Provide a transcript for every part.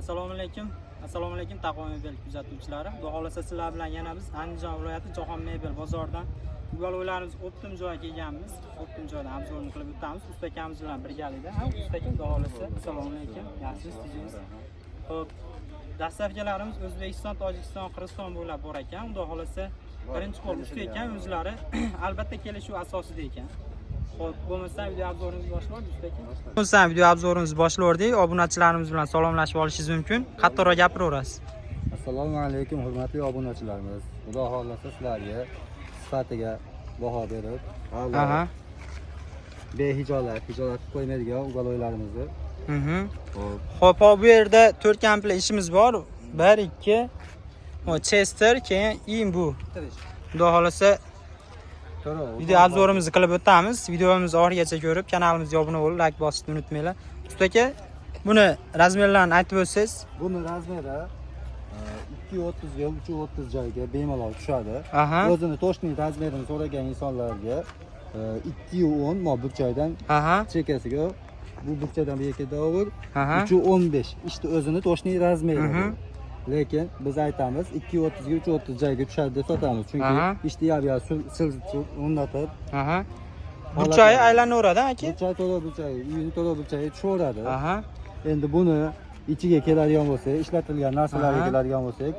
Assalomu alaykum. Assalomu alaykum, Taqvo Mebel kuzatuvchilari. Xudo xolasa, sizlar bilan yana biz Andijon viloyati Jahon Mebel bozoridan ugolovlarimiz оптом joyga kelganmiz. Оптом joydan обзор ni qilib o'tamiz. Usta akamiz bilan birgalikda. Ha, usta aka, xudo xolasa. Assalomu alaykum. Yaxshimisiz, tinchmisiz? Xo'p, доставка larimiz O'zbekiston, Tojikiston, Qirg'iziston bo'ylab bor ekan. Xudo xolasa, birinchi qo'l usta ekan o'zlari. Albatta, kelishuv asosida ekan. Xo'p, bo'lmasa video обзор imizni boshlaylik, usta aka. Bo'lmasa video обзор imizni boshlardik. Obunachilarimiz bilan salomlashib olishingiz mumkin. Qattiqroq gapiraverasiz. Assalomu alaykum, hurmatli obunachilarimiz. Xudo xohlasa, sizlarga sifatiga baho berib, behijolat, hijolat qilib qo'ymaydigan уголок larimizni. Xo'p, Xo'p, hop, bu yerda 4 komplekt ishimiz bor. 1, 2, o Chester, keyin im bu. Xudo xolasa, to'g'ri. video обзор imizni qilib o'tamiz. Videomizni oxirigacha ko'rib, kanalimizga obuna bo'lib, like bosishni unutmanglar. Usta aka, buni размер larini aytib o'tsangiz. Buni размер i 2.30 ga 3.30 joyga bemalol tushadi. O'zini точный размер ini so'ragan insonlarga 2.10 mo burchakdan chekkasiga, bu burchakdan bu yerga davr 3.15 ishni o'zini точный размер i bu. Lekin biz aytamiz, 2.30 ga 3.30 joyga tushadi deb sotamiz. Chunki ishni yab silib o'rnatib Burchagi aylanaveradi, aka? Burchak to'la burchagi, uyini to'la burchagi tushaveradi. Endi buni ichiga keladigan bo'lsak, ishlatilgan narsalarga keladigan bo'lsak,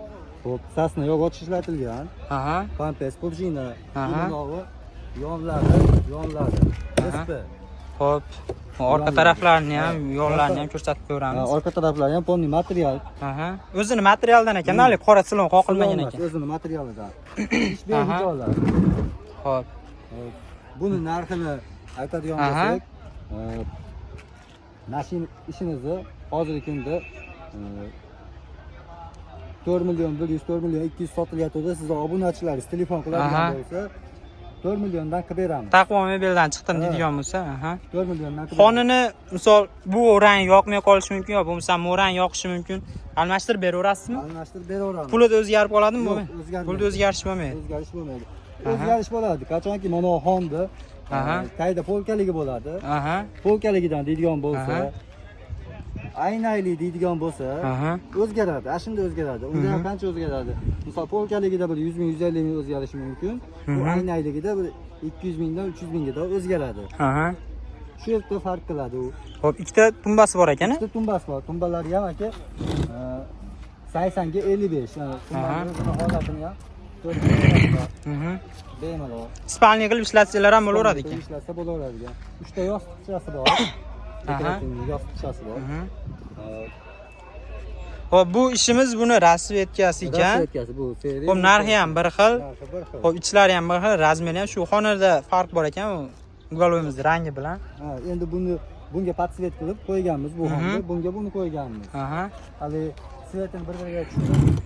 xo'p, сосна yog'och ishlatilgan, pampas пружина, imlovi yonlari, SP. Xo'p. Orqa taraflarini ham, yo'llarni ham ko'rsatib ko'ramiz. Orqa taraflari ham полный material. O'zini materialdan ekan, hali qora silon qoqilmagan Emas, ekan. o'zini materialidan. Ish behijolat. Xo'p, buni narxini aytadigan bo'lsak, mana ishimizni hozirgi kunda 4 million 100, 4 million 200 sotilyotgandi. Sizni obunachilaringiz telefon qiladigan bo'lsa, 4 milliondan qilib beramiz. Taqvo Mebeldan chiqdim Ha. deydigan bo'lsa, aha. 4 milliondan qilib beramiz. Xonini, misol, bu rang yoqmay qolishi mumkin yo bo'lmasa bu rang yoqishi mumkin. Almashtirib beraverasizmi? Almashtirib beraveramiz. Pulida o'zgarib qoladimi? Yo'q, Bo'lmaydi. o'zgarmaydi. Pulda o'zgarish bo'lmaydi. O'zgarish bo'lmaydi. O'zgarish bo'ladi. Qachonki mana xonni tagida полка ligi bo'ladi. Полка ligidan deydigan bo'lsa, aynayli deydigan bo'lsa, o'zgaradi. Ana shunda o'zgaradi. Unda ham qancha o'zgaradi? Misol, полка ligida bir 100 ming, 150 ming o'zgarishi mumkin. Bu aynayligida bir 200 mingdan 300 mingga o'zgaradi. Shu yerda farq qiladi u. Xo'p, ikkita tumbasi bor ekan, a? Ikkita tumbasi bor. Tumbalari ham, aka, 80 ga 55. Yani tumbani o'zini holatini ham ko'rib. Bemalol. Спальный qilib ishlatsanglar ham bo'laveradi ekan. Ishlasa bo'laveradigan. Uchta yostiqchasi bor. Dekorativ yostiqchasi bor. Xo'p, bu ishimiz buni расцветка si ekan. Расцветка si bu seri. Xo'p, narxi ham bir xil. Narxi bir xil. Xo'p, ichlari ham bir xil, размер i ham, shu xonada farq bor ekan, u уголок imiz rangi bilan. Ha, endi buni bunga подцвет qilib qo'yganmiz bu xonni, bunga buni qo'yganmiz. Hali цвет ini bir-biriga tushirib,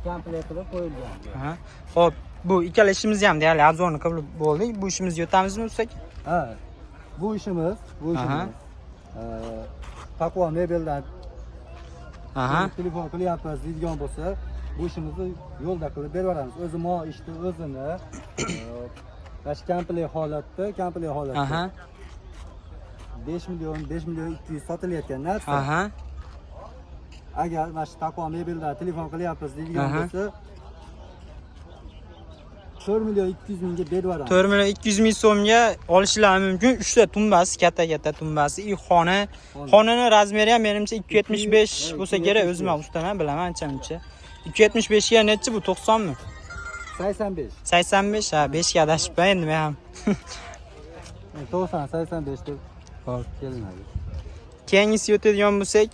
komplekt qilib qo'yilgan. Xo'p, bu ikkala ishimizni ham deyarli обзор ni qilib bo'ldik. Bu ishimizga o'tamizmi, usta aka? Ha. Bu ishimiz. Taqvo Mebeldan telefon qilyapmiz deydigan bo'lsa, bu ishimizni yo'lda qilib berib yuboramiz. O'zi mo ishni o'zini mana shu komplekt holatda 5 million, 5 million 200 sotilayotgan narsa. Agar mana shu Taqvo Mebeldan telefon qilyapmiz deydigan bo'lsa, 4 million 200 mingga berib yuboramiz. 4 million 200 ming so'mga olishlari mumkin. 3 ta tumbasi, katta-katta tumbasi, и xona. Xona. Xonani размер i ham menimcha 2.75 Ha, bo'lsa kerak. 2.75. O'zim ham ustaman, bilaman ancha-muncha. 2.75 ga nechi bu, 90 mi? 85. 85, ha, 5 ga adashibman endi men ham. 90, 85 deb Xo'p. kelinadi. Keyingisiga o'tadigan bo'lsak,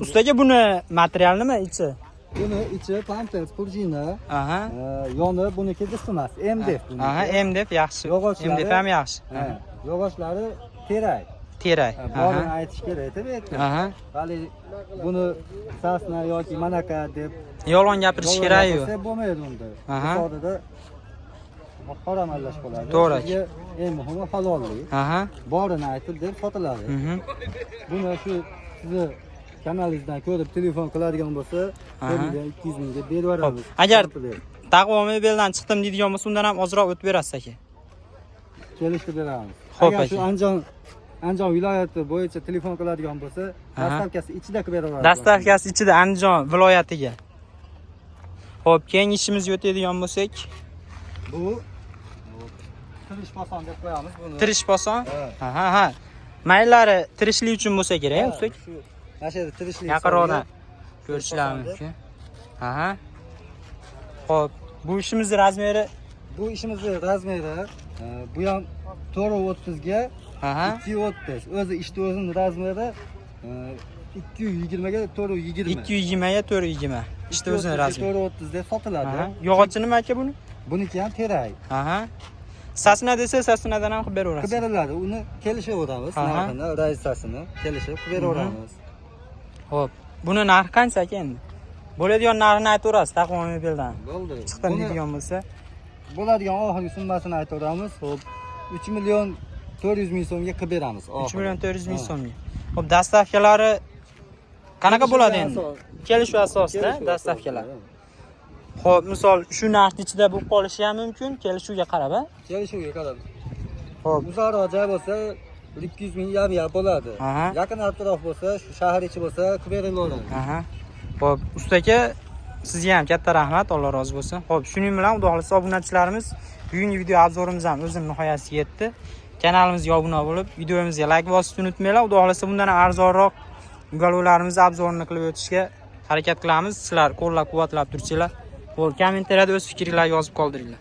ustaga, buni material nima ichi? Buni ichi pampers, пружина, yoni buniki DSP emas, MDF buniki. Aha, MDF yaxshi. Yog'ochlari- MDF ham yaxshi. Ha, yog'ochlari terak. Terak. Ha, borini aytish kerak bu yerda. Hali buni сосна yoki manaka deb Yolg'on gapirish kerak-yu. gapirsa bo'lmaydi unda. Iqtisodida harom aralash bo'ladi. To'g'ri. Bizga eng muhimi halollik. Borini aytib deb sotiladi. Buni shu sizni kanalingizdan ko'rib telefon qiladigan bo'lsa, 1 million 200 mingga berib yuboramiz. Xo'p, agar Komplekt. Taqvo Mebeldan chiqdim deydigan bo'lsa, undan ham ozroq o'tib berasiz, aka. Kelishib beramiz. Xo'p, Agar shu aka. Andijon Andijon viloyati bo'yicha telefon qiladigan bo'lsa, доставка si ichida qilib beraveramiz. Доставка si ichida Andijon viloyatiga. Xo'p, keyingi ishimizga o'tadigan bo'lsak, Bu tirish poson deb qo'yamiz buni. Tirish poson. Ha. Ha. Maylari tirishlik uchun bo'lsa kerak, usta. Shu mana shu yerda tirishlik. Yaqinroqdan ko'rishlar mumkin. Aha. Xo'p, bu ishimizni размер i? Bu ishimizni размер i bu ham 4.30 ga 2.30. O'zi ishni o'zini размер i 220 ga 420. 220 ga 420. Ishni o'zini размер i. 4.30 deb sotiladi. Yog'ochi nima aka buni? Buniki ham terak. Aha. Sasna desa, sasnadan ham qilib Qilib beraverasiz. beriladi. Uni kelishaveramiz, narxini, raisasini kelishib qilib beraveramiz. Xo'p, buni narxi qancha aka endi? Bo'ladigan narxini aytaverasiz, Taqvo mebeldan. Bo'ldi. Chiqdim Buni deydigan bo'lsa, bo'ladigan oxirgi summasini aytaveramiz. Xo'p, 3 million 400 ming so'mga qilib beramiz. 3 million 400 ming Ha. so'mga. Xo'p, доставка lari qanaqa bo'ladi endi? Kelishuv Kelishuv asosida Kelishuv доставка lar. asosida. Xo'p, misol shu narxni ichida bo'lib qolishi ham mumkin, kelishuvga qarab, a? Kelishuvga qarab. Xo'p, Uzoqroq joy bo'lsa 200 ming yam yam bo'ladi. Yaqin atrof bo'lsa, shu shahar ichi bo'lsa qilib berilaveradi. Aha. Xo'p, usta aka, sizga ham katta rahmat, Alloh rozi bo'lsin. Xo'p, shuning bilan xudo xohlasa obunachilarimiz, bugungi video обзор imiz ham o'zini nihoyasiga yetdi. Kanalimizga obuna bo'lib, videomizga like bosishni unutmanglar. Xudo xohlasa bundan ham arzonroq уголок larimizni обзор ini qilib o'tishga harakat qilamiz. Sizlar qo'llab-quvvatlab tursanglar. Xo'p, kommentariyada o'z fikringlarni yozib qoldiringlar.